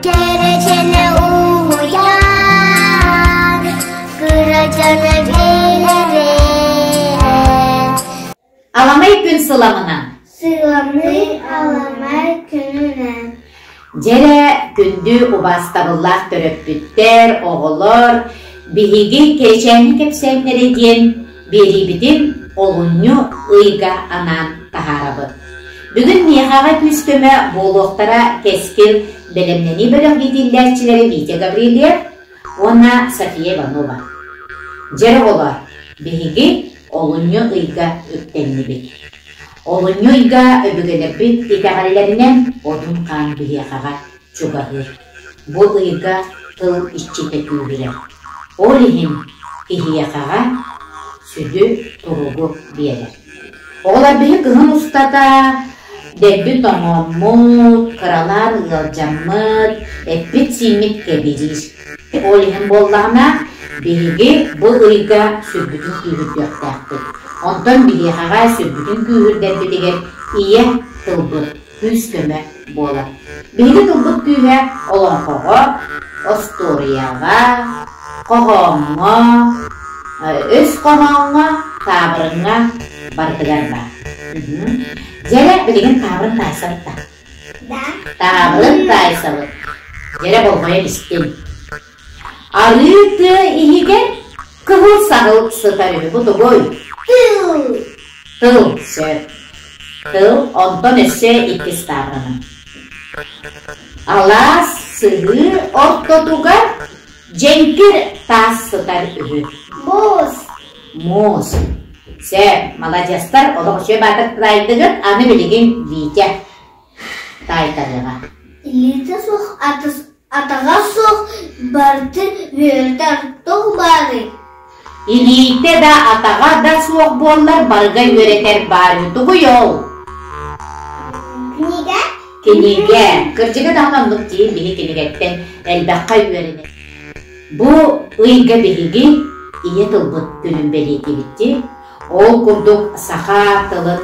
Кэрэчэнэ уһуйаан, кырачана биэлэрэ. Аламай күн сыламынан. Сыламый аламай күнүнэн. Дьэрэ күндү убаастабыллаах төрөппүттэр, оҕолор, биһиги Кэрэчээни кэпсээннэрэ диэн биэриибитин олунньу ыйга анаан таһаарабыт. Бүгүн миэхэҕэ күүс-көмө буолуохтара Кэскил бэлэмнэнии бөлөх иитиллээччилэрэ Витя Гаврильев уонна София Иванова. Дьэ, оҕолор, биһиги олунньу ыйга үктэннибит. Олунньу ыйга өбүгэлэрбит итэҕэллэринэн Одун хаан биһиэхэҕэ чугаһыыр. Бу ыйга тыл иччитэ күүһүрэр. Ол иһин киһиэхэҕэ сүдү туругу биэрэр. Оҕолор биһи кыһын устата дэлби тоҥоммут, кыралаан ыалдьаммыт, эппит-сииммит кэбириир. Ол иһин буоллаҕына, биһиги бу ыйга сүрбүтүн күүһүрдүөхтээхпит. Онтон биһиэхэҕэ сүрбүтүн күүһүрдэрбитигэр ийэ тылбыт күүс-көмө буолар. Биһиги тылбыт күүһэ олоҥхоҕо, остуоруйаҕа, хоһооҥҥо, өс хоһооҥҥо, таабырыҥҥа барытыгар баар. Дьэрэ билигин таабырын таайсабыт да? Таабырын таайсабыт. Дьэрэ болҕойон истиҥ. Арыы тыа иһигэр кыһыл саһыл сытар үһү. Бу тугуй? Тыл. Тыл, сөп. Тыл, онтон өссө иккис таабырына. Алаас сыһыы ортотугар дьэҥкир таас сытар үһү. Муус. Муус. Сөп, маладьыастар, олох үчүгэй баатыр таайдыгыт, аны билигин Витя таайтарыаҕа. Илиитэ суох Атаҕа суох барытын үөрэтэр туох баарый? Илиитэ да атаҕа да суох буоллар барыга үөрэтэр баар үһү. Тугуй ол? Кинигэ? Кинигэ. Кырдьыга даҕаны оннук дии биһи кинигэттэн элбэххэ үөрэнэр. Бу ыйга биһиги ийэ тылбыт күнүн бэлиэтиибит дии. Ол курдук саха тылын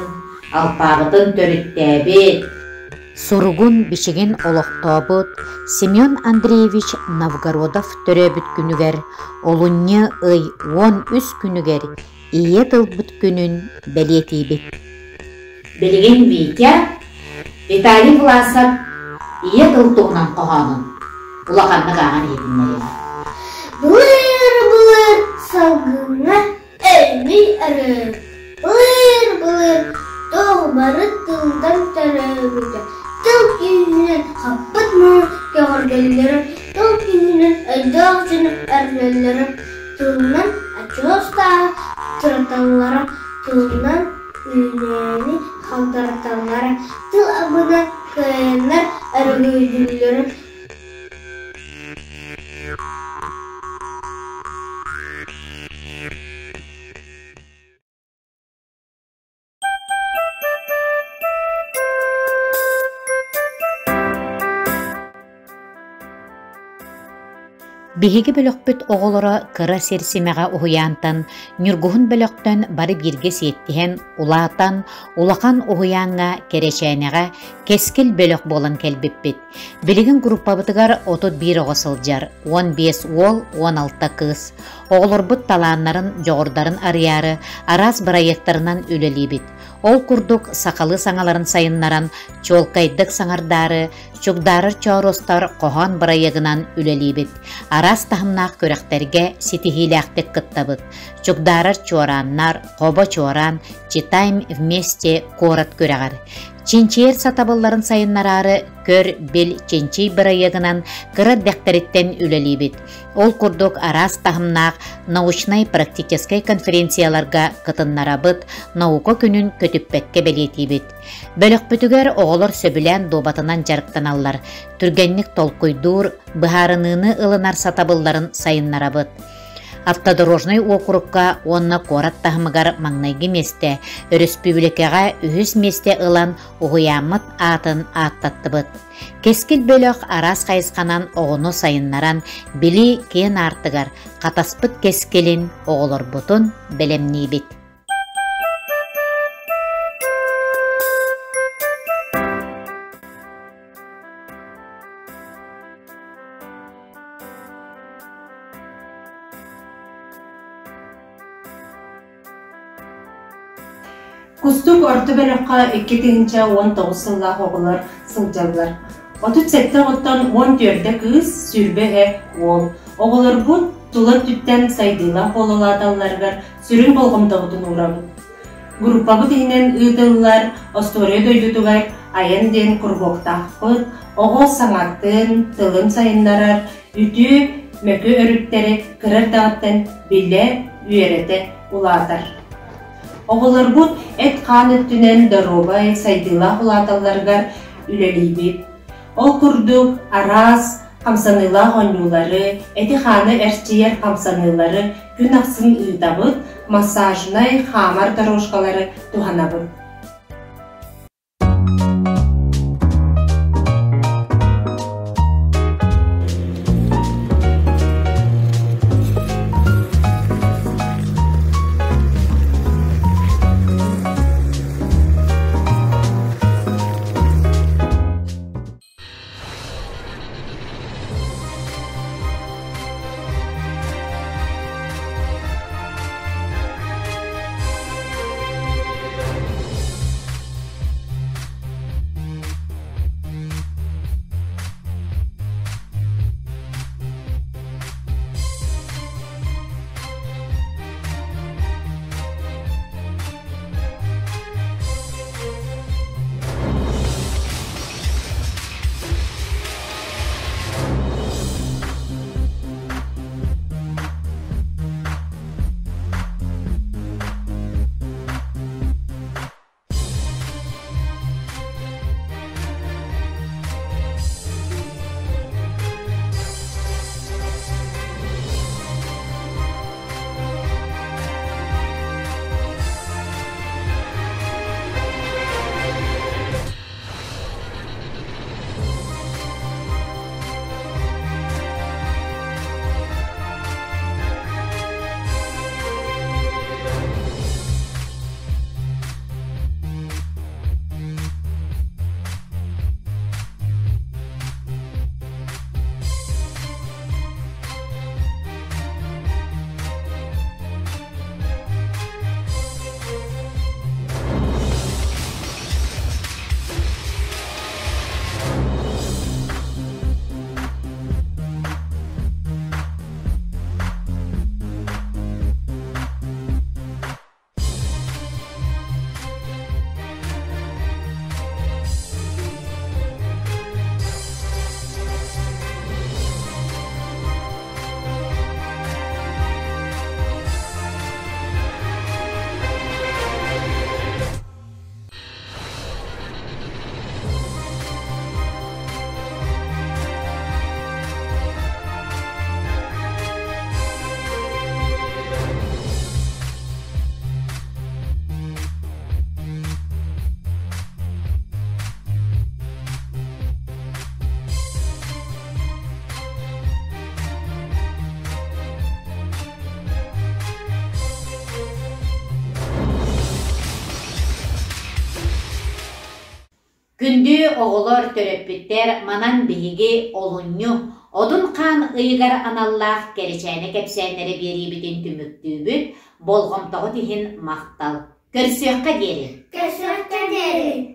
алпаабытын төрүттээбит, Суругун-бичигин олохтообут Семен Андреевич Новгородов төрөөбүт күнүгэр олунньу ый 13 күнүгэр Ийэ тылбыт күнүн бэлиэтиибит. Билигин Витя Виталий Власов Ийэ тыл туһунан хоһоонун улаханнык ааҕан иһитиннэриэҕэ. Былыр-былыр салгыҥҥа Өлбүй ырыа, былыр-былыр туох бары тылтан төрөөбүтэ, тыл күүһүнэн хаппыт муҥ көҕөргөллөрө, тыл күүһүнэн өйдөөх дьону өрүнэллэрэ, тылынан очуос тааһы тураталлара, тылынан үүнээни халтараталлара, тыл абынан кыайаннар өрөгөйдүүллэрэ. Биһиги бөлөхпүт оҕолоро кыра сир симэҕэ уһуйаантан Ньургуһун бөлөхтөн бары бииргэ сиэттиһэн, улаатан, улахан уһуйааҥҥа Кэрэчээнэҕэ Кэскил бөлөх буолан кэлбиппит. Билигин группабытыгар 31 оҕо сылдьар, 15 уол, 16 кыыс. Оҕолорбут талааннарын, дьоҕурдарын арыйаары араас бырайыактарынан үлэлиибит. Ол курдук сахалыы саҥаларын сайыннаран, чуолкайдык саҥардаары, чугдаарар чооруостар хоһоон бырайыагынан үлэлиибит. Араас таһымнаах күрэхтэргэ ситиһиилээхтик кыттабыт. Чугдаарар чуорааннар, хобо чуораан, Читаем вместе куорат күрэҕэр. Чинчийэр сатабылларын сайыннараары көр, бил, чинчий бырайыагынан кыра эрдэхтэриттэн үлэлиибит. Ол курдук араас таһымнаах научнай-практическай конференцияларга кытыннарабыт, наука күнүн көтүппэккэ бэлиэтиибит. Бөлөхпүтүгэр оҕолор сөбүлээн дуобатынан дьарыктаналлар, түргэнник толкуйдуур, быһаарыныыны ылынар сатабылларын сайыннарабыт. Автодорожнай уокурукка уонна куорат таһымыгар маҥнайгы миэстэ, өрөспүүбүлүкэҕэ үһүс миэстэ ылан уһуйааммыт аатын ааттаттыбыт. Кэскил бөлөх араас хайысханан оҕону сайыннаран, билии киэн аартыгар хатаспыт кэскилин оҕолорбутун бэлэмниибит. Кустук орто бөлөххө 2019 сыллаах оҕолор сылдьаллар. 37 оҕоттон 14 кыыс, 20 үһэ уол. Оҕолорбут тула өттүттэн сайдыылаах буола улааталларыгар сүрүн болҕомтобутун уурабыт. Группабыт иһинэн ыытыллар Остуоруйа дойдутугар айан диэн куруһуоктаахпыт, оҕо саҥатын, тылын сайыннарар, үтүө, мөкү өрүттэри кыра эрдэҕиттэн билэ, үөрэтэ улаатар. Оҕолорбут эт-хаан өттүнэн доруобай, сайдыылаах улааталларыгар үлэлиибит. Ол курдук араас хамсаныылаах оонньуулары, эти-хааны эрчийэр хамсаныылары күн ахсын ыытабыт, массажнай, хаамар дорожкалары туһанабыт. Күндү оҕолор, төрөппүттэр, манан биһиги олунньу Одун хаан ыйыгар аналлаах Кэрэчээнэ кэпсээннэрэ биэриибитин түмүктүүбүт, болҕомтоҕут иһин махтал. Көрсүөххэ диэри! Көрсүөххэ диэри!